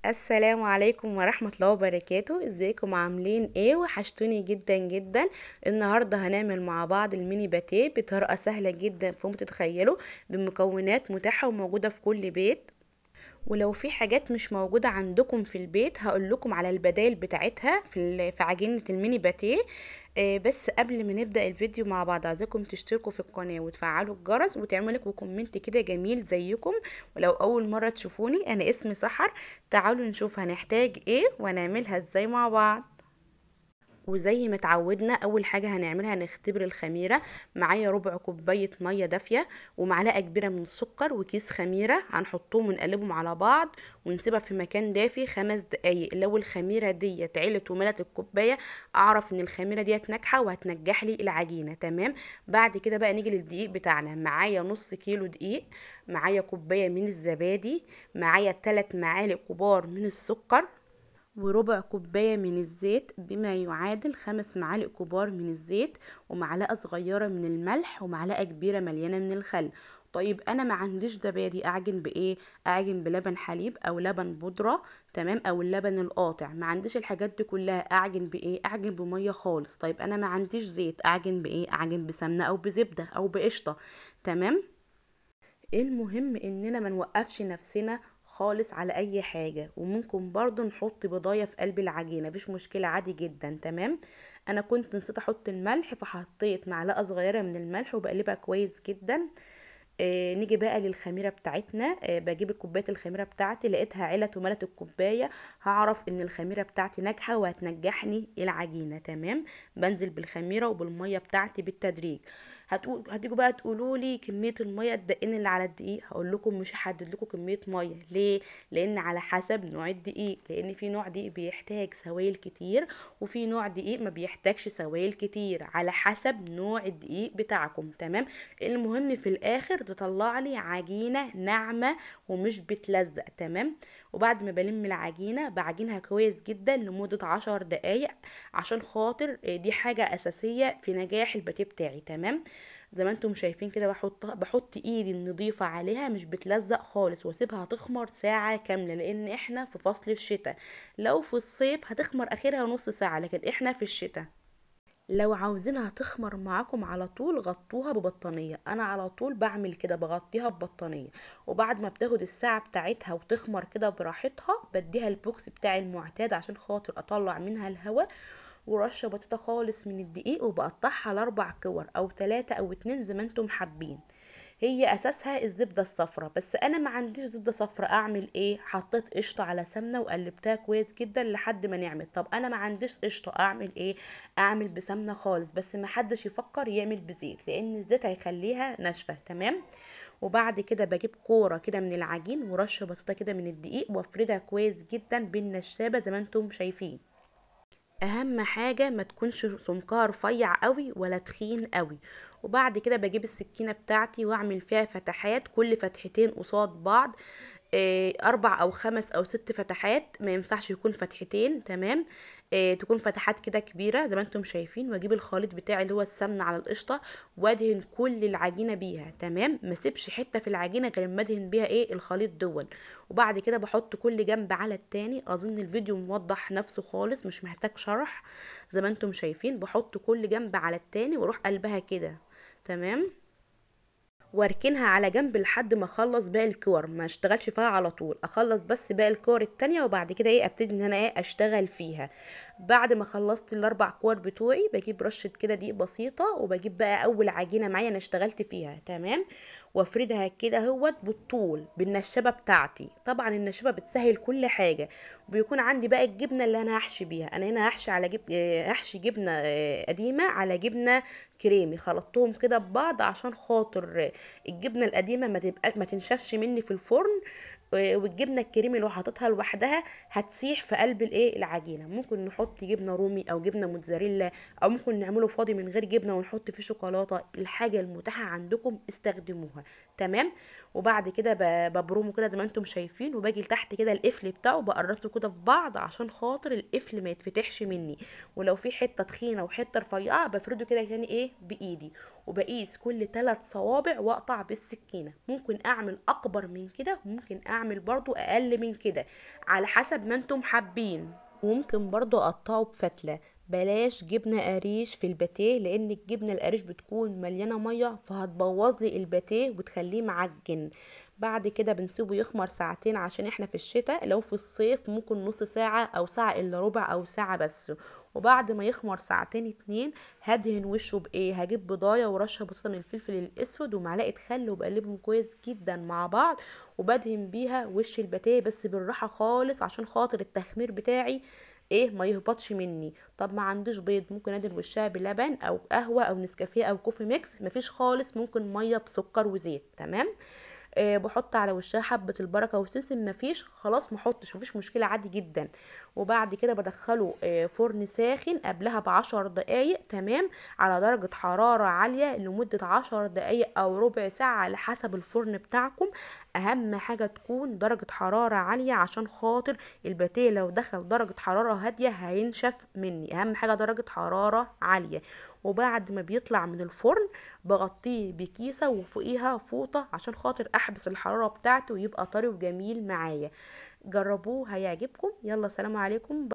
السلام عليكم ورحمة الله وبركاته. ازيكم عاملين ايه؟ وحشتوني جدا جدا. النهاردة هنعمل مع بعض الميني باتيه بطريقة سهلة جدا فوق ما تتخيلوا، بمكونات متاحة وموجودة في كل بيت. ولو في حاجات مش موجودة عندكم في البيت هقول لكم على البدائل بتاعتها في عجينة الميني باتيه. بس قبل ما نبدأ الفيديو مع بعض عايزاكم تشتركوا في القناة وتفعلوا الجرس وتعملوا comment كده جميل زيكم. ولو اول مرة تشوفوني انا اسمي سحر، تعالوا نشوف هنحتاج ايه ونعملها ازاي مع بعض. وزي ما اتعودنا اول حاجة هنعملها هنختبر الخميره. معايا ربع كوباية مية دافيه ومعلقة كبيرة من السكر وكيس خميره، هنحطهم ونقلبهم على بعض ونسيبها في مكان دافي 5 دقايق. لو الخميره دي اتعلت وملت الكوباية اعرف ان الخميره ديت ناجحة وهتنجح لي العجينة. تمام. بعد كده بقى نيجي للدقيق بتاعنا. معايا نص كيلو دقيق، معايا كوباية من الزبادي، معايا 3 معالق كبار من السكر، وربع كوباية من الزيت بما يعادل 5 معالق كبار من الزيت، ومعلقة صغيرة من الملح، ومعلقة كبيرة مليانة من الخل. طيب انا ما عنديش زبادي، اعجن بايه؟ اعجن بلبن حليب او لبن بودرة، تمام، او اللبن القاطع. ما عنديش الحاجات دي كلها، اعجن بايه؟ اعجن بمية خالص. طيب انا ما عنديش زيت، اعجن بايه؟ اعجن بسمنة او بزبدة او بقشطة. تمام. المهم اننا ما نوقفش نفسنا خالص على اي حاجة، وممكن برضو نحط بضاية في قلب العجينة، مفيش مشكلة عادي جدا. تمام. انا كنت نسيت احط الملح فحطيت معلقة صغيرة من الملح وبقلبها كويس جدا. نيجي بقى للخميرة بتاعتنا. بجيب الكوباية الخميرة بتاعتي، لقيتها علت وملت الكوباية، هعرف ان الخميرة بتاعتي ناجحة وهتنجحني العجينة. تمام. بنزل بالخميرة وبالمية بتاعتي بالتدريج. هتيجوا بقى تقولوا لي كمية المية الدقين اللي على الدقيق، هقول لكم مش هحدد لكم كمية مية. ليه؟ لان على حسب نوع الدقيق، لان في نوع دقيق بيحتاج سوائل كتير وفي نوع دقيق ما بيحتاجش سوائل كتير، على حسب نوع الدقيق بتاعكم. تمام. المهم في الاخر تطلع لي عجينه ناعمة ومش بتلزق. تمام. وبعد ما بلم العجينة بعجنها كويس جدا لمدة 10 دقايق عشان خاطر دي حاجة اساسية في نجاح الباتيه بتاعي. تمام. زي ما انتم شايفين كده بحط ايدي النظيفة عليها، مش بتلزق خالص، واسيبها تخمر ساعة كاملة لان احنا في فصل الشتاء. لو في الصيف هتخمر اخرها نص ساعة، لكن احنا في الشتاء. لو عاوزينها تخمر معاكم على طول غطوها ببطانيه، انا على طول بعمل كده، بغطيها ببطانيه، وبعد ما بتاخد الساعة بتاعتها وتخمر كده براحتها بديها البوكس بتاعي المعتاد عشان خاطر اطلع منها الهواء، ورشه بسيطة خالص من الدقيق، وبقطعها ل4 كور او 3 او 2 زي ما انتم حابين. هي اساسها الزبدة الصفراء، بس انا ما عنديش زبدة صفراء، اعمل ايه؟ حطيت قشطه على سمنه وقلبتها كويس جدا لحد ما نعمت. طب انا ما عنديش قشطه، اعمل ايه؟ اعمل بسمنه خالص، بس ما حدش يفكر يعمل بزيت لان الزيت هيخليها ناشفة. تمام. وبعد كده بجيب كورة كده من العجين ورشه بسيطة كده من الدقيق وافردها كويس جدا بالنشابه زي ما انتم شايفين. اهم حاجة ما تكونش سمكها رفيع قوي ولا تخين قوي. وبعد كده بجيب السكينة بتاعتي واعمل فيها فتحات، كل فتحتين قصاد بعض، 4 او 5 او 6 فتحات، ما ينفعش يكون فتحتين. تمام. تكون فتحات كده كبيرة زي ما انتم شايفين. واجيب الخليط بتاعي اللي هو السمنة على القشطه وادهن كل العجينة بيها. تمام. ما اسيبش حتة في العجينة غير ما ادهن بيها ايه الخليط دون. وبعد كده بحط كل جنب على التاني. اظن الفيديو موضح نفسه خالص، مش محتاج شرح. زي ما انتم شايفين بحط كل جنب على التاني واروح قلبها كده. تمام. واركنها على جنب لحد ما اخلص باقي الكور، ما اشتغلش فيها على طول، اخلص بس باقي الكور التانية وبعد كده ايه ابتدي ان انا ايه اشتغل فيها. بعد ما خلصت ال4 كور بتوعي بجيب رشه كده دقيق بسيطة، وبجيب بقى اول عجينه معايا انا اشتغلت فيها. تمام. وافردها كده اهوت بالطول بالنشابه بتاعتي. طبعا النشابه بتسهل كل حاجة. وبيكون عندي بقى الجبنة اللي انا هحشي بيها. انا هنا هحشي على هحشي جبنه قديمة على جبنه كريمي، خلطتهم كده ببعض عشان خاطر الجبنة القديمة ما تنشفش مني في الفرن، والجبنه الكريمي لو حطيتها لوحدها هتسيح في قلب الايه العجينة. ممكن نحط جبنه رومي او جبنه موتزاريلا، او ممكن نعمله فاضي من غير جبنه ونحط فيه شوكولاتة. الحاجة المتاحة عندكم استخدموها. تمام. وبعد كده ببرمه كده زي ما انتم شايفين، وباجي لتحت كده القفل بتاعه بقرصه كده في بعض عشان خاطر القفل ما يتفتحش مني. ولو في حتة تخينة وحتة رفيعة بفرده كده تاني ايه بايدي، وبقيس كل 3 صوابع واقطع بالسكينة. ممكن اعمل اكبر من كده، وممكن اعمل برضو اقل من كده على حسب ما انتم حابين. وممكن برضو اقطعه بفتله. بلاش جبنه قريش في الباتيه، لان الجبنة القريش بتكون مليانة مية فهتبوظ لي الباتيه وتخليه معجن. بعد كده بنسيبه يخمر ساعتين عشان احنا في الشتاء، لو في الصيف ممكن نص ساعة او ساعة الا ربع او ساعة بس. وبعد ما يخمر ساعتين 2 هدهن وشه بايه، هجيب بضايه ورشه بسيطة من الفلفل الاسود ومعلقة خل، وبقلبهم كويس جدا مع بعض، وبدهن بيها وش الباتيه بس بالراحة خالص عشان خاطر التخمير بتاعي ايه ما يهبطش مني. طب ما عنديش بيض، ممكن ادهن وشها بلبن او قهوة او نسكافيه او coffee mix، مفيش خالص، ممكن مية بسكر وزيت. تمام. بحط على وشها حبه البركة والسمسم، مفيش خلاص محطش، مفيش مشكلة عادي جدا. وبعد كده بدخله فرن ساخن قبلها ب10 دقايق، تمام، على درجه حرارة عالية لمدة 10 دقايق او ربع ساعة على حسب الفرن بتاعكم. اهم حاجة تكون درجه حرارة عالية عشان خاطر الباتيه لو دخل درجه حرارة هادية هينشف مني، اهم حاجة درجه حرارة عالية. وبعد ما بيطلع من الفرن بغطيه بكيسه وفوقيها فوطه عشان خاطر احبس الحرارة بتاعته ويبقى طري وجميل معايا. جربوه هيعجبكم. يلا سلام عليكم.